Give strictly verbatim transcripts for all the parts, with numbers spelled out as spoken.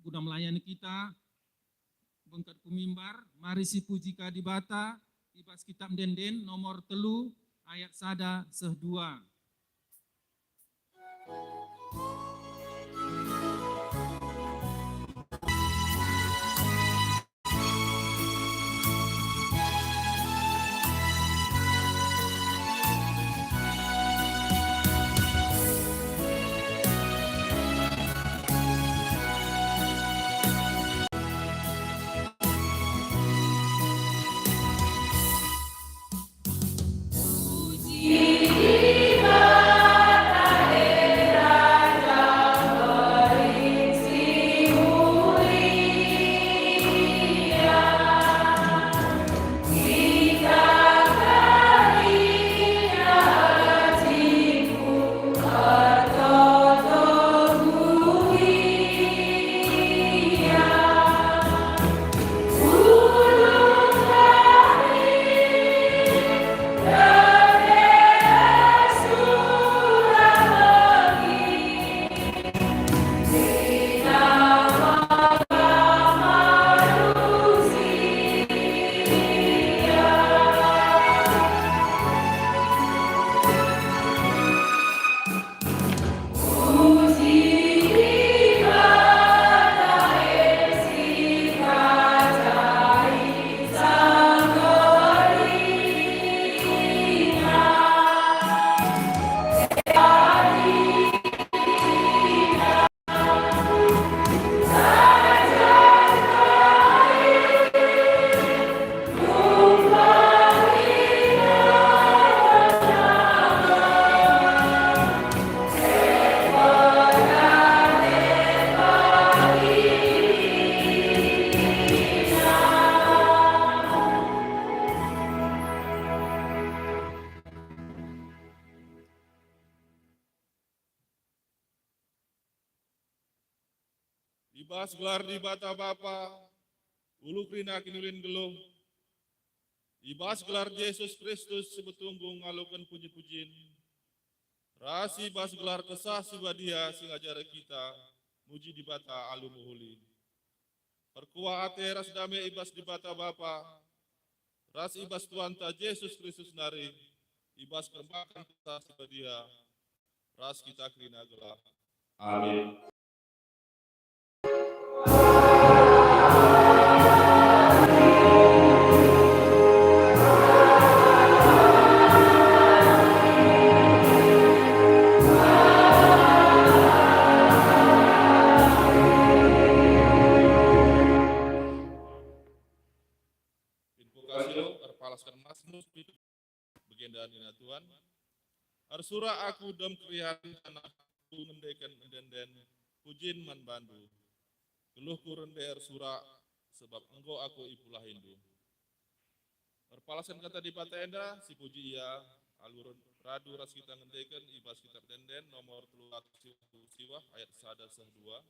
guna melayani kita, bengket ku mimbar, mari sipuji ka Dibata, i bas Kitab Ende-enden nomor telu ayat sada seh dua. I bas gelar Dibata Bapa, ulu kerina kiniulin geluh, i bas gelar Jesus Kristus si metunggung ngaloken puji-pujin, ras i bas gelar Kesah Si Badia si ngajari kita muji Dibata alu mehuli. Perkuah ate ras dame i bas Dibata Bapa, ras i bas Tuhanta Jesus Kristus nari, i bas kerembakan Kesah Si Badia, ras kita kerina gelah. Amin. Invokasio erpalasken Masmur. Bagenda nina Tuhan, "Ersurak aku dem keriahen janah aku ngendeken ende-enden pujin man bandu. Geluhku rende ersurak, sebab enggo aku ipulahindu." Erpalasken kata Dibata enda, sipuji Ia, alu radu ras kita ngendeken i bas Kitab Ende-enden nomor telu ratus siwah ayat sada seh dua.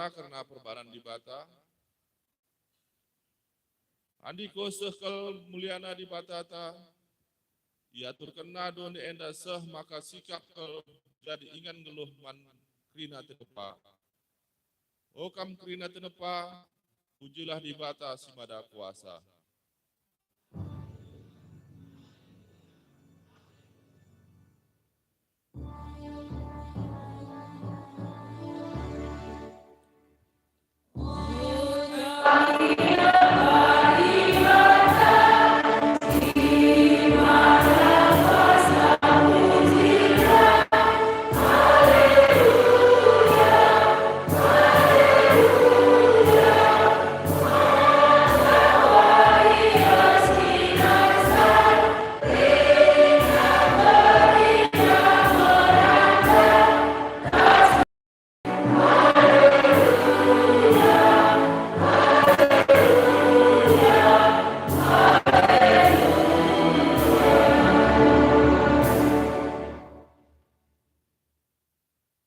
kerna perbahanen Dibata. Andiko seh kal muliana Dibatata, iaturkenna doni enda seh maka sikap kal jadi ingan nggeluh man kerina tinepa. O kam kerina tinepa, pujilah Dibata si Mada Kuasa.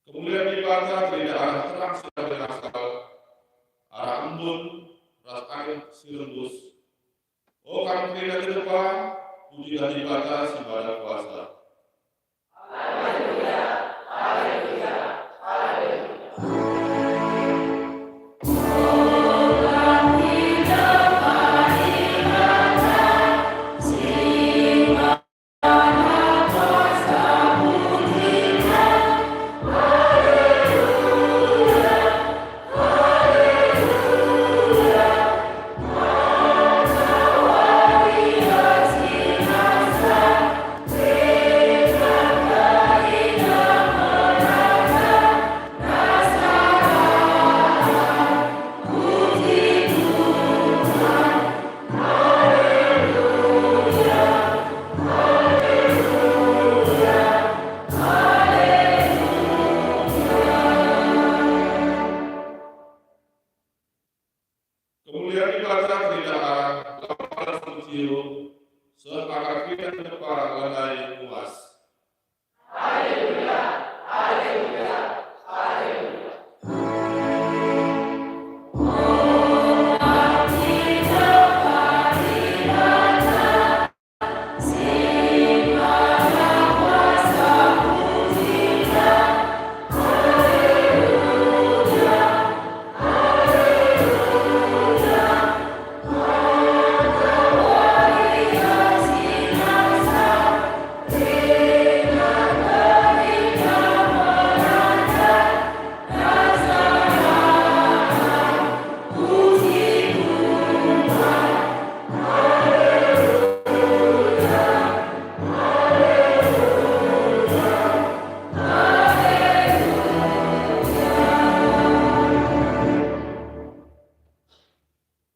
Kemulian Dibata terida arah terang si la bernasal, arah embun ras angin si rembus. O kam kerina tinepa, pujilah Dibata si Mada Kuasa. Kemulian Dibata terida arah lapangan Sentio, seh maka kerina tinepa lanai muas. Haleluya, haleluya, haleluya.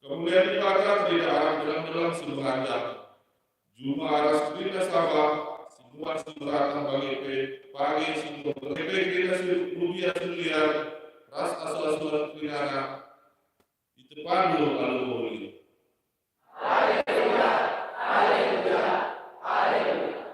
Kemulian Dibata terida arah deleng-deleng si meranjang, juma ras kerina Sabah, si muat si meratah bage pe, bage si muat bage pe kerina si rubia si liar, ras asu-asuan kerinana, itepandu alu mehuli. Haleluya, haleluya, haleluya.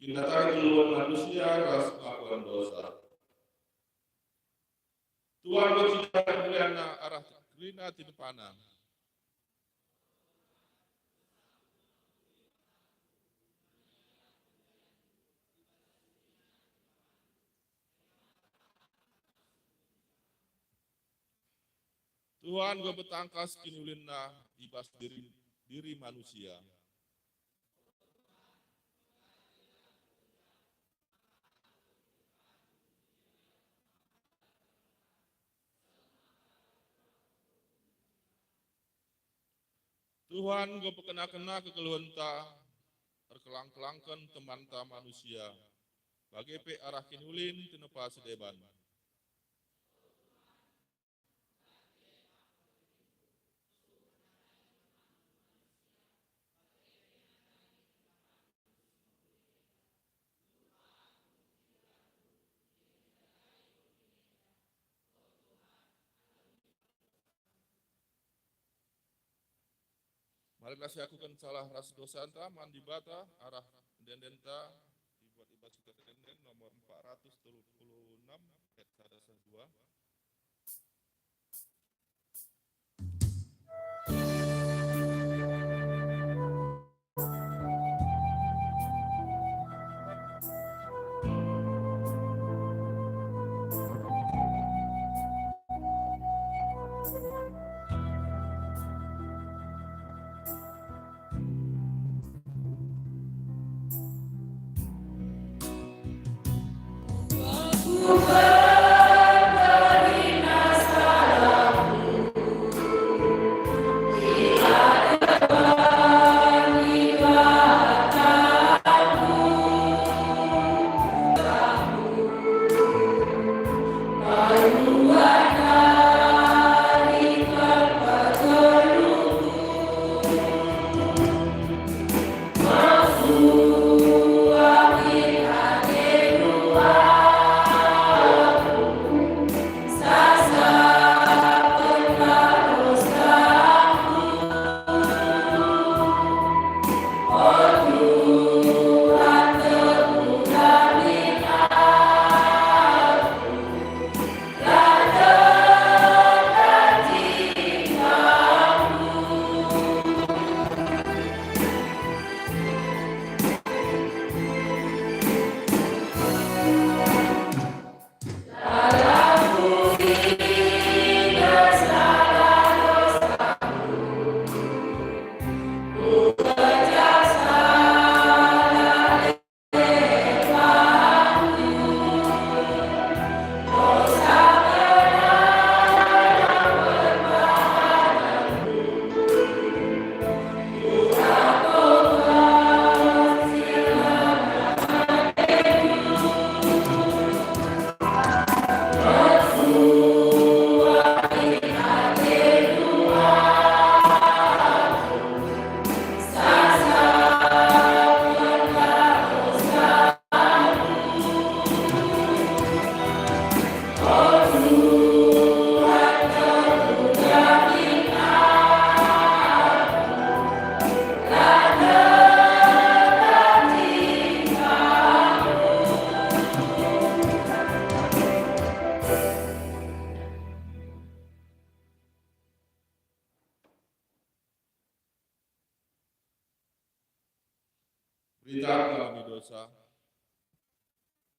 Kiniteken kegeluhen manusia ras pengakuan dosa. Tuhan enggo ciga kemulianNa arah kerina tinepana. Tuhan enggo betangkas kiniulinNa i bas diri, diri manusia. Tuhan enggo pekena-kena kegeluhenta, erkelang-kelangken temanta manusia, bage pe arah kiniulin tinepa si deban. Marilah siakuken salah ras dosanta man Dibata arah ende-endenta, ibuat i bas Kitab Ende-enden nomor empat ratus telu puluh enam ayat sada seh dua. Berita ngalami dosa.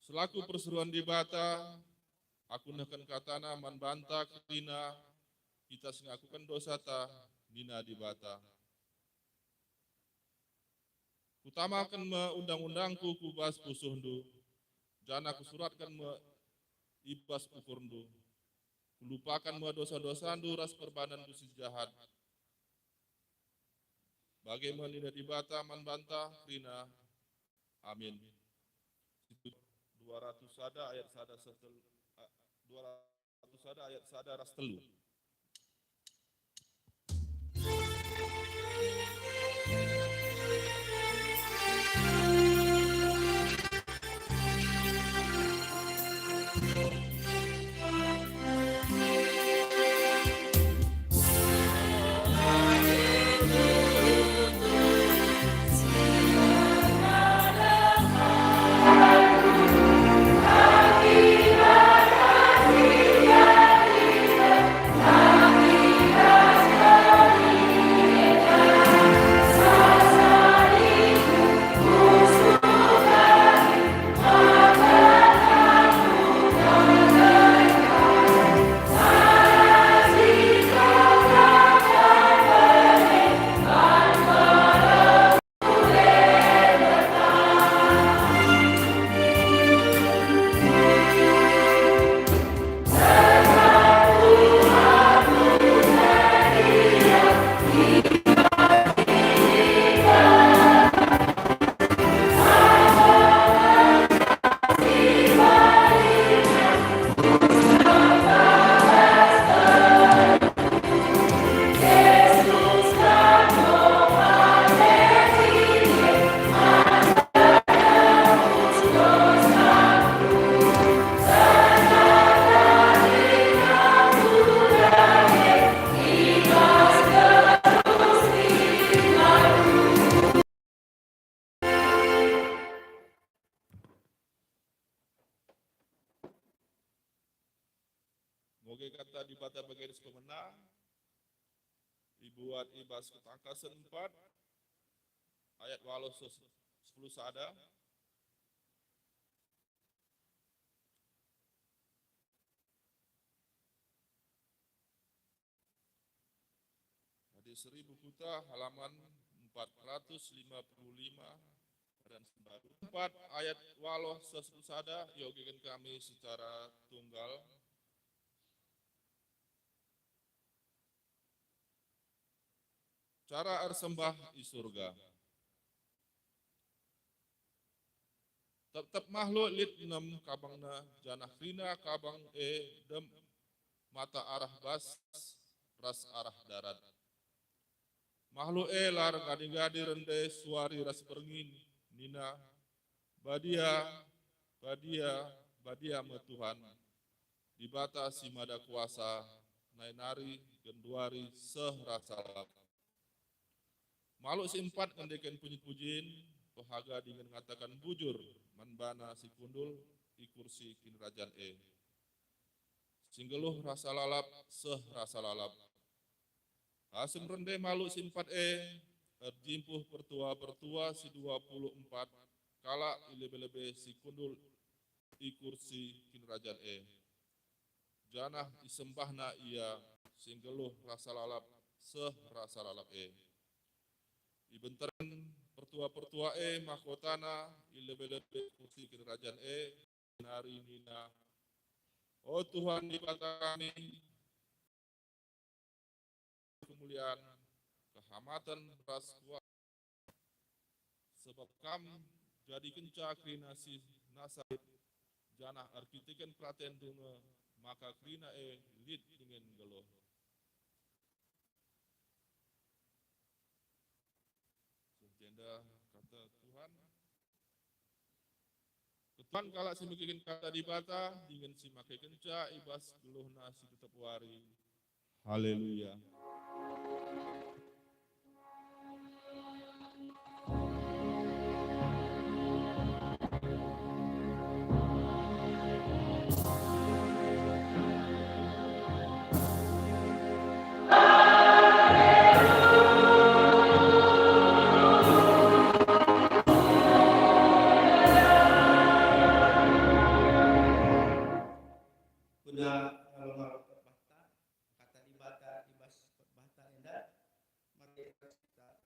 Selaku perseruan Dibata, aku nehken katana man banta kerina kita si ngakuken dosata, nina Dibata. Kutamaken me undang-undangku ku bas pusuhndu, janah kusuratken me i bas ukurndu. Kulupaken me dosa-dosandu ras perbananndu si jahat. Bage me nina Dibata man banta kerina. Amin. Dua ratus sada ayat sada setel-, a, dua ratus sada ayat sada ras telu. si pemena, ibuat i bas Ketangkasen empat, ayat waluh seh sepuluh sada. Jadi, Seribu Kuta, halaman empat ratus lima puluh lima, badan si mbaru. Empat ayat waluh seh sepuluh sada, iogiken kami secara tunggal. Cara ersembah i surga. Tep-tep mahluk lit enem kabangna, janah kerina kabang e dem mata arah bas ras arah darat. Mahluk e la erngadi-ngadi rende suari ras berngi nina, "Badia, badia, badia me Tuhan, Dibata si Mada Kuasa, nai nari, genduari, seh rasa lalap." Mahluk si empat ngendeken puji-pujin, pehaga dingen ngataken bujur man bana si kundul i kursi kinirajan e, si nggeluh rasa lalap, seh rasa lalap. Asum rende mahluk si empat e, erjimpuh pertua-pertua si dua puluh empat kalak i lebe-lebe si kundul i kursi kinirajan e, janah isembahna Ia si nggeluh rasa lalap, seh rasa lalap e. Ibenteren pertua-pertua e mahkotana i lebe-lebe kursi kinirajan e, nari nina, "O Tuhan Dibata kami, kemulian, kehamaten ras kuasa, sebab Kam jadikenca kerina si nasa lit, janah erkiteken peratenndu nge maka kerina e lit dingen nggeluh." Seh jenda kata Tuhan. Ketuhan kalak si megiken kata Dibata dingen si makekenca i bas geluhna si tep-tep wari. Haleluya. Guna ngalo-ngalo khotbahta, kata Dibata i bas khotbahta enda, mari kita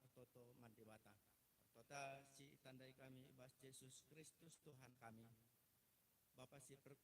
ertoto man Dibata. Ertota si itandai kami i bas Jesus Kristus Tuhan kami. Bapa si perku